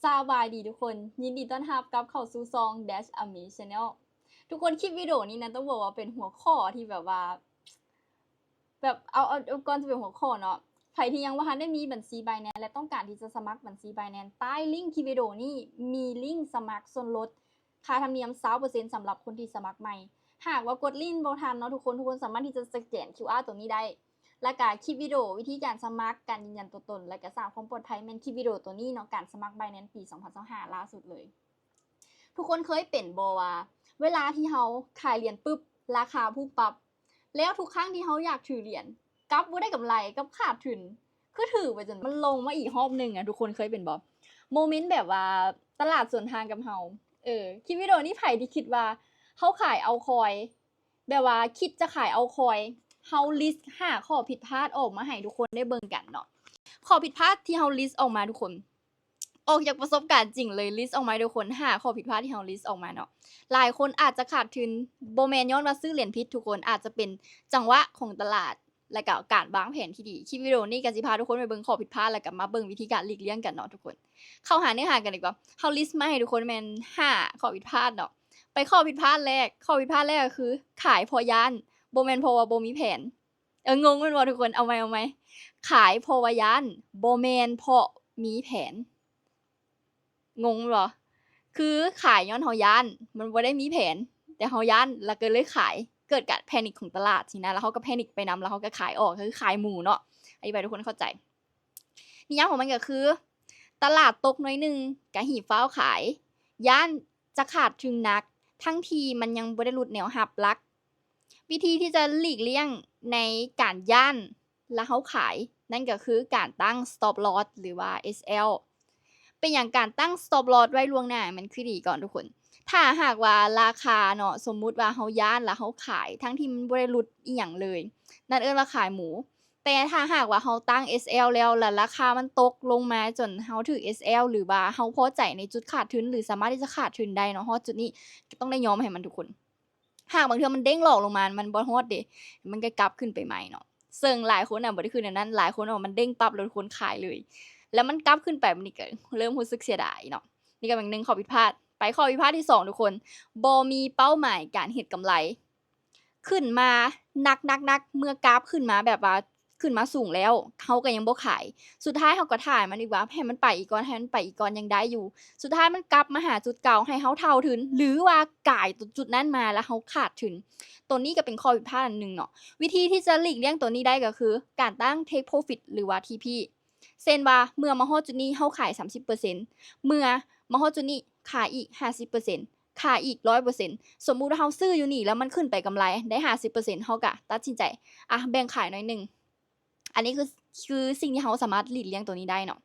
ສະບາຍດີທຸກຄົນ, ຍິນດີຕ້ອນຮັບກັບເຂົ້າສູ່ຊ່ອງ Dash Army Channel. ທຸກຄົນ, ຄລິບວິດີໂອນີ້ນະ ຕ້ອງບອກວ່າເປັນຫົວຂໍ້ທີ່ແບບວ່າ ແບບ ເອົາ ເອົາ ເອົາກ່ອນຈະເປັນຫົວຂໍ້ເນາະ, ໃຜທີ່ຍັງບໍ່ທັນໄດ້ມີບັນຊີ Binance ແລະ ຕ້ອງການທີ່ຈະສະໝັກບັນຊີ Binance, ໃຕ້ລິ້ງຄລິບວິດີໂອນີ້ມີລິ້ງສະໝັກສ່ວນລົດຄ່າທຳນຽມຊາວເປີເຊັນ ສຳລັບຄົນທີ່ສະໝັກໃໝ່. ຫາກວ່າກົດລິ້ງບໍ່ທັນເນາະທຸກຄົນ, ທຸກຄົນສາມາດທີ່ຈະສະແກນ ຄິວອາ ຕົວນີ້ໄດ້. ແລ້ວກະຄລິບວິດີໂອວິທີການສະໝັກ, ການຢືນຢັນຕົວຕົນ ແລະກະສ້າງຄວາມປອດໄພ ແມ່ນຄລິບວິດີໂອຕົວນີ້ເນາະ, ການສະໝັກ Binance ປີສອງພັນຊາວຫ້າ ລ່າສຸດເລີຍ. ທຸກຄົນເຄີຍເປັນບໍ່ວ່າ ເວລາທີ່ເຮົາຂາຍຫຼຽນປຶບ ລາຄາປຸບປັບ, ແລ້ວທຸກຄັ້ງທີ່ເຮົາຢາກຖືຫຼຽນ ກັບບໍ່ໄດ້ກຳໄລ, ກັບຂາດທຶນ, ຄືຖືໄປຈົນມັນລົງມາອີກຮອບໜຶ່ງອະ. ທຸກຄົນເຄີຍເປັນບໍ່? ໂມເມັນແບບວ່າຕະຫຼາດສວນທາງກັບເຮົາ. ເອີ ຄລິບວິດີໂອນີ້ໃຜທີ່ຄິດວ່າເຮົາຂາຍ altcoin ແບບວ່າຄິດຈະຂາຍ altcoin, ເຮົາ list ຫ້າຂໍ້ຜິດພາດອອກມາໃຫ້ທຸກຄົນໄດ້ເບິ່ງກັນເນາະ. ຂໍ້ຜິດພາດທີ່ເຮົາ list ອອກມາທຸກຄົນ, ອອກຈາກປະສົບການຈິງເລີຍ, list ອອກມາໃຫ້ທຸກຄົນ ຫ້າຂໍ້ຜິດພາດທີ່ເຮົາ list ອອກມາເນາະ. ຫຼາຍຄົນອາດຈະຂາດທຶນ ບໍ່ແມ່ນຍ້ອນວ່າຊື້ຫຼຽນຜິດທຸກຄົນ, ອາດຈະເປັນຈັງຫວະຂອງຕະຫຼາດ ແລະກະການວາງແຜນທີ່ດີ. ຄລິບວິດີໂອນີ້ກະຊິພາທຸກຄົນໄປເບິ່ງຂໍ້ຜິດພາດ ແລະກະມາເບິ່ງວິທີການຫຼີກລ່ຽງກັນເນາະທຸກຄົນ. ເຂົ້າຫາເນື້ອຫາກັນດີກວ່າ. ເຮົາ list ມາໃຫ້ທຸກຄົນແມ່ນຫ້າຂໍ້ຜິດພາດເນາະ. ໄປຂໍ້ຜິດພາດແລກ, ຂໍ້ຜິດພາດແລກກະຄື ຂາຍເພາະຢ້ານ, ບໍ່ແມ່ນເພາະວ່າບໍ່ມີແຜນ. ເອີ ງົງແມ່ນບໍ່ທຸກຄົນ? ເອົາໃໝ່ ເອົາໃໝ່. ຂາຍເພາະວ່າຢ້ານ, ບໍ່ແມ່ນເພາະມີແຜນ. ງົງແມ່ນບໍ່? ຄືຂາຍຍ້ອນເຮົາຢ້ານ, ມັນບໍ່ໄດ້ມີແຜນ, ແຕ່ເຮົາຢ້ານ ແລ້ວກໍເລີຍຂາຍ, ເກີດການ panic ຂອງຕະຫຼາດຊີ້ນະ, ແລ້ວເຮົາກໍ panic ໄປນຳ, ແລ້ວເຮົາກໍຂາຍອອກ, ກໍຄືຂາຍໝູເນາະ. ອະທິບາຍໃຫ້ທຸກຄົນເຂົ້າໃຈ. ນິຍາມຂອງມັນກໍຄື ຕະຫຼາດຕົກໜ້ອຍໜຶ່ງ ກະຮີບຟ້າວຂາຍ, ຢ້ານຈະຂາດທຶນໜັກ ທັງທີ່ມັນຍັງບໍ່ໄດ້ຫຼຸດແນວຮັບຫຼັກ. ວິທີທີ່ຈະຫຼີກລ່ຽງໃນການຢ້ານ ແລະເຮົາຂາຍ ນັ້ນກໍຄືການຕັ້ງ stop loss ຫຼືວ່າ SL. ເປັນຫຍັງການຕັ້ງ stop loss ໄວ້ລ່ວງໜ້າມັນຄືດີກ່ອນທຸກຄົນ? ຖ້າຫາກວ່າລາຄາເນາະ, ສົມມຸດວ່າເຮົາຢ້ານ ແລະເຮົາຂາຍ ທັງທີ່ມັນບໍ່ໄດ້ຫຼຸດອີ່ຫຍັງເລີຍ, ນັ້ນເອີ້ນວ່າຂາຍໝູ. ແຕ່ຖ້າຫາກວ່າເຮົາຕັ້ງ SL ແລ້ວ ແລະລາຄາມັນຕົກລົງມາຈົນເຮົາຖືກ SL ຫຼືວ່າເຮົາພໍໃຈໃນຈຸດຂາດທຶນ ຫຼືສາມາດທີ່ຈະຂາດທຶນໄດ້ເນາະ, ຮອດຈຸດນີ້ກໍຕ້ອງໄດ້ຍອມໃຫ້ມັນທຸກຄົນ. ຫາກບາງເທື່ອມັນເດ້ງຫຼອກລົງມາ ມັນບໍ່ຮອດເດ, ມັນກໍກັບຂຶ້ນໄປໃໝ່ເນາະ. ເຊິ່ງຫຼາຍຄົນນະບໍ່ໄດ້ຄືແນວນັ້ນ, ຫຼາຍຄົນວ່າມັນເດ້ງປັບແລ້ວທຸກຄົນຂາຍເລີຍ, ແລ້ວມັນກັບຂຶ້ນໄປ ບາດນີ້ກໍເລີ່ມຮູ້ສຶກເສຍດາຍເນາະ. ນີ້ກໍເປັນໜຶ່ງຂໍ້ຜິດພາດ. ໄປຂໍ້ຜິດພາດທີສອງທຸກຄົນ, ບໍ່ມີເປົ້າໝາຍການເຮັດກຳໄລ. ຂຶ້ນມາໜັກໆໆ ເມື່ອກາບຂຶ້ນມາແບບວ່າຂຶ້ນມາສູງແລ້ວ ເຮົາກໍຍັງບໍ່ຂາຍ, ສຸດທ້າຍເຮົາກໍຖ້າໃຫ້ມັນອີກວ່າ ໃຫ້ມັນໄປອີກກ່ອນ, ໃຫ້ມັນໄປອີກກ່ອນ ຍັງໄດ້ຢູ່, ສຸດທ້າຍມັນກັບມາຫາຈຸດເກົ່າ ໃຫ້ເຮົາເທົ່າທຶນ ຫຼືວ່າກາຍຈຸດນັ້ນມາແລ້ວເຮົາຂາດທຶນ. ໂຕນີ້ກໍເປັນຂໍ້ຜິດພາດອັນໜຶ່ງເນາະ. ວິທີທີ່ຈະຫຼີກລ່ຽງໂຕນີ້ໄດ້ກໍຄືການຕັ້ງ take profit ຫຼືວ່າ TP. ເຊັ່ນວ່າເມື່ອມາຮອດຈຸດນີ້ເຮົາຂາຍສາມສິບເປີເຊັນ, ເມື່ອມາຮອດຈຸດນີ້ຂາຍອີກຫ້າສິບເປີເຊັນ, ຂາຍອີກຮ້ອຍເປີເຊັນ. ສົມມຸດວ່າເຮົາຊື້ຢູ່ນີ້ແລ້ວມັນຂຶ້ນໄປກຳໄລໄດ້ຫ້າສິບເປີເຊັນ, ເຮົາກະຕັດສິນໃຈ ອະ ແບ່ງຂາຍໜ້ອຍໜຶ່ງ. ອັນນີ້ຄື ຄືສິ່ງທີ່ເຮົາສາມາດຫຼີກລ່ຽງໂຕນີ້ໄດ້ເນາະ.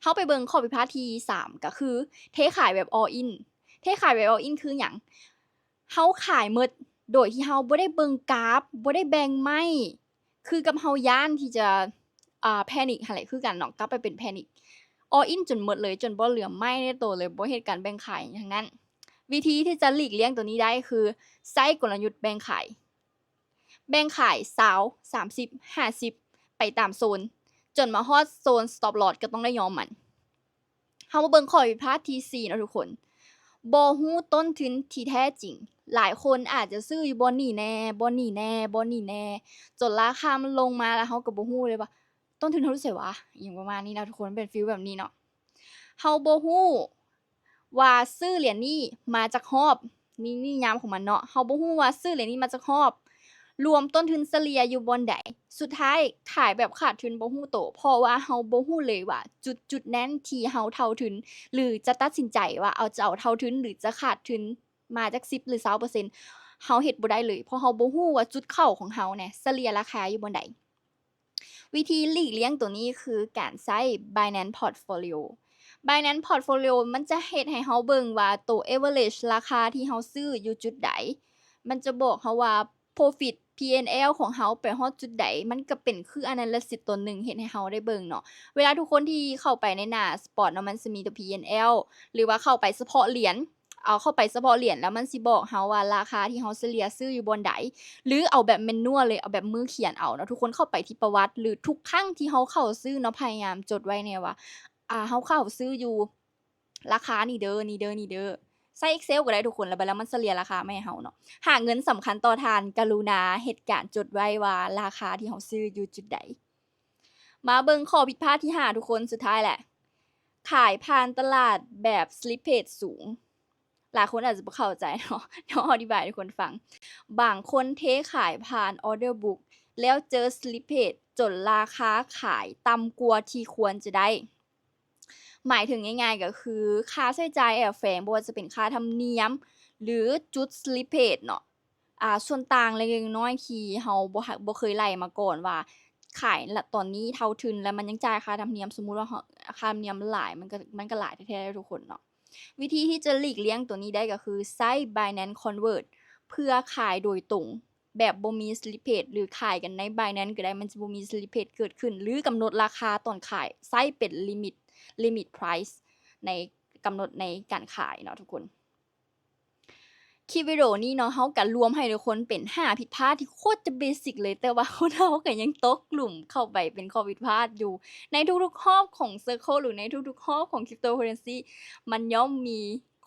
ເຮົາໄປເບິ່ງຂໍ້ຜິດພາດທີສາມ ກໍຄືເທຂາຍແບບ all in. ເທຂາຍແບບ all in ຄືຫຍັງ? ເຮົາຂາຍໝົດໂດຍທີ່ເຮົາບໍ່ໄດ້ເບິ່ງກາຟ, ບໍ່ໄດ້ແບ່ງໄມ້, ຄືກັບເຮົາຢ້ານທີ່ຈະ ອ່າ panic ຫັ້ນແຫຼະ ຄືກັນເນາະ, ກັບໄປເປັນ panic, all in ຈົນໝົດເລີຍ, ຈົນບໍ່ເຫຼືອໄມ້ໃນໂຕເລີຍ, ບໍ່ເຮັດການແບ່ງຂາຍຫຍັງທັງນັ້ນ. ວິທີທີ່ຈະຫຼີກລ່ຽງໂຕນີ້ໄດ້ຄືໃຊ້ກົນລະຍຸດແບ່ງຂາຍ, ແບ່ງຂາຍຊາວ ສາມສິບ ຫ້າສິບ ໄປຕາມໂຊນ, ຈົນມາຮອດໂຊນ stop loss ກໍຕ້ອງໄດ້ຍອມມັນ. ເຮົາມາເບິ່ງຂໍ້ຜິດພາດທີສີ່ເນາະທຸກຄົນ, ບໍ່ຮູ້ຕົ້ນທຶນທີ່ແທ້ຈິງ. ຫຼາຍຄົນອາດຈະຊື້ຢູ່ບ່ອນນີ້ແດ່ ບ່ອນນີ້ແດ່ ບ່ອນນີ້ແດ່ ຈົນລາຄາມັນລົງມາ ແລ້ວເຮົາກໍບໍ່ຮູ້ເລີຍວ່າຕົ້ນທຶນເຮົາຢູ່ໃສວະ, ອີ່ຫຍັງປະມານນີ້ນະທຸກຄົນ, ເປັນຟີລແບບນີ້ເນາະ. ເຮົາບໍ່ຮູ້ວ່າຊື້ຫຼຽນນີ້ມາຈັກຮອບ, ນີ້ນິຍາມຂອງມັນເນາະ, ເຮົາບໍ່ຮູ້ວ່າຊື້ຫຼຽນນີ້ມາຈັກຮອບ, ລວມຕົ້ນທຶນສະເລ່ຍຢູ່ບ່ອນໃດ, ສຸດທ້າຍຂາຍແບບຂາດທຶນບໍ່ຮູ້ໂຕ, ເພາະວ່າເຮົາບໍ່ຮູ້ເລີຍວ່າຈຸດຈຸດນັ້ນທີ່ເຮົາເທົ່າທຶນ ຫຼື ຈະຕັດສິນໃຈວ່າເອົາ ຈະເອົາເທົ່າທຶນ ຫຼື ຈະຂາດທຶນມາຈັກສິບ ຫຼື ຊາວເປີເຊັນ, ເຮົາເຮັດບໍ່ໄດ້ເລີຍ, ເພາະເຮົາບໍ່ຮູ້ວ່າຈຸດເຂົ້າຂອງເຮົາແນ່ ສະເລ່ຍລາຄາຢູ່ບ່ອນໃດ. ວິທີຫຼີກລ່ຽງໂຕນີ້ຄືການໃຊ້ Binance Portfolio. Binance Portfolio ມັນຈະເຮັດໃຫ້ເຮົາເບິ່ງວ່າໂຕ average ລາຄາທີ່ເຮົາຊື້ຢູ່ຈຸດໃດ, ມັນຈະບອກເຮົາວ່າ profit P&L ຂອງເຮົາໄປຮອດຈຸດໃດ, ມັນກໍເປັນຄື analysis ຕົວໜຶ່ງເຮັດໃຫ້ເຮົາໄດ້ເບິ່ງເນາະ. ເວລາທຸກຄົນທີ່ເຂົ້າໄປໃນໜ້າ spot ເນາະ, ມັນຈະມີຕົວ P&L ຫຼືວ່າເຂົ້າໄປສະເພາະຫຼຽນ, ເອົາເຂົ້າໄປສະເພາະຫຼຽນ ແລ້ວມັນຊິບອກເຮົາວ່າລາຄາທີ່ເຮົາສະເລ່ຍຊື້ຢູ່ບ່ອນໃດ, ຫຼືເອົາແບບ manual ເລີຍ, ເອົາແບບມືຂຽນເອົາເນາະ. ທຸກຄົນເຂົ້າໄປທີ່ປະຫວັດ ຫຼືທຸກຄັ້ງທີ່ເຮົາເຂົ້າຊື້ເນາະ, ພະຍາຍາມຈົດໄວ້ແນ່ວ່າ ອ່າ ເຮົາເຂົ້າຊື້ຢູ່ ລາຄານີ້ເດີ ນີ້ເດີ ນີ້ເດີ. ໃຊ້ Excel ກໍໄດ້ທຸກຄົນ ແລ້ວບັດແລ້ວມັນສະເລ່ຍລາຄາມາໃຫ້ເຮົາເນາະ. ຫາເງິນສຳຄັນຕໍ່ທ່ານ ກະລຸນາເຮັດການຈົດໄວ້ວ່າລາຄາທີ່ເຮົາຊື້ຢູ່ຈຸດໃດ. ມາເບິ່ງຂໍ້ຜິດພາດທີຫ້າ ທຸກຄົນ ສຸດທ້າຍແຫຼະ ຂາຍຜ່ານຕະຫຼາດແບບ slippage ສູງ. ຫຼາຍຄົນອາດຈະບໍ່ເຂົ້າໃຈເນາະ ດຽວເຮົາອະທິບາຍໃຫ້ທຸກຄົນຟັງ. ບາງຄົນເທຂາຍຜ່ານ order book ແລ້ວເຈີ slippage ຈົນລາຄາຂາຍຕ່ຳກວ່າທີ່ຄວນຈະໄດ້. ໝາຍເຖິງງ່າຍໆກໍຄືຄ່າໃຊ້ຈ່າຍແອບແຝງ ບໍ່ວ່າຈະເປັນຄ່າທຳນຽມ ຫຼື ຈຸດ slippage ເນາະ ອ່າ ສ່ວນຕ່າງເລັກໆນ້ອຍໆທີ່ເຮົາບໍ່ ບໍ່ເຄີຍໄລ່ມາກ່ອນວ່າ ຂາຍລະ ຕອນນີ້ເທົ່າທຶນ ແລ້ວມັນຍັງຈ່າຍຄ່າທຳນຽມ. ສົມມຸດວ່າເຮົາ ຄ່າທຳນຽມມັນຫຼາຍ ມັນກໍ ມັນກໍຫຼາຍແທ້ໆທຸກຄົນເນາະ. ວິທີທີ່ຈະຫຼີກລ່ຽງຕົວນີ້ໄດ້ກໍຄືໃຊ້ Binance Convert ເພື່ອຂາຍໂດຍຕົງ ແບບບໍ່ມີ slippage ຫຼື ຂາຍກັນໃນ Binance ກໍໄດ້ ມັນຈະບໍ່ມີ slippage ເກີດຂຶ້ນ ຫຼື ກຳນົດລາຄາຕອນຂາຍ ໃຊ້ເປັນ limit limit price ໃນ ກຳນົດໃນການຂາຍເນາະທຸກຄົນ. ຄລິບວິດີໂອນີ້ເນາະ ເຮົາກະລວມໃຫ້ທຸກຄົນເປັນຫ້າຜິດພາດທີ່ໂຄດຈະ basic ເລີຍ ແຕ່ວ່າຄົນເຮົາກະຍັງຕົກຫຼຸມເຂົ້າໄປເປັນຂໍ້ຜິດພາດຢູ່. ໃນທຸກໆຮອບຂອງ Circle ຫຼື ໃນທຸກໆຮອບຂອງ Cryptocurrency ມັນຍ່ອມມີ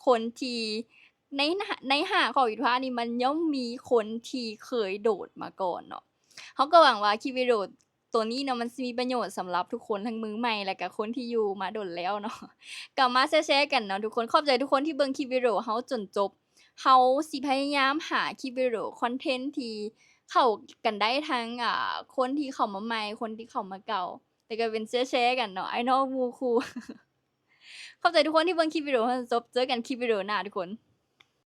ຄົນທີ່ ໃນ ໃນຫ້າຂໍ້ຜິດພາດນີ້ ມັນຍ່ອມມີຄົນທີ່ເຄີຍໂດດມາກ່ອນເນາະ. ເຮົາກໍຫວັງວ່າຄລິບວິດີໂອ ໂຕນີ້ເນາະ ມັນຊິມີປະໂຫຍດສຳລັບທຸກຄົນ ທັງມືໃໝ່ ແລະກະຄົນທີ່ຢູ່ມາດົນແລ້ວເນາະ. ກໍມາແຊໆກັນເນາະທຸກຄົນ. ຂອບໃຈທຸກຄົນທີ່ເບິ່ງຄລິບວິດີໂອເຮົາຈົນຈົບ. ເຮົາຊິພະຍາຍາມຫາຄລິບວິດີໂອຄອນເທັນທີ່ເຂົ້າກັນໄດ້ທັງ ອ່າ ຄົນທີ່ເຂົ້າມາໃໝ່ ຄົນທີ່ເຂົ້າມາເກົ່າ ແລະກະເປັນແຊໆກັນເນາະ ອ້າຍນ້ອງໝູ່ຄູ່. ຂອບໃຈທຸກຄົນທີ່ເບິ່ງຄລິບວິດີໂອເຮົາຈົນຈົບ. ເຈີກັນຄລິບວິດີໂອໜ້າທຸກຄົນ.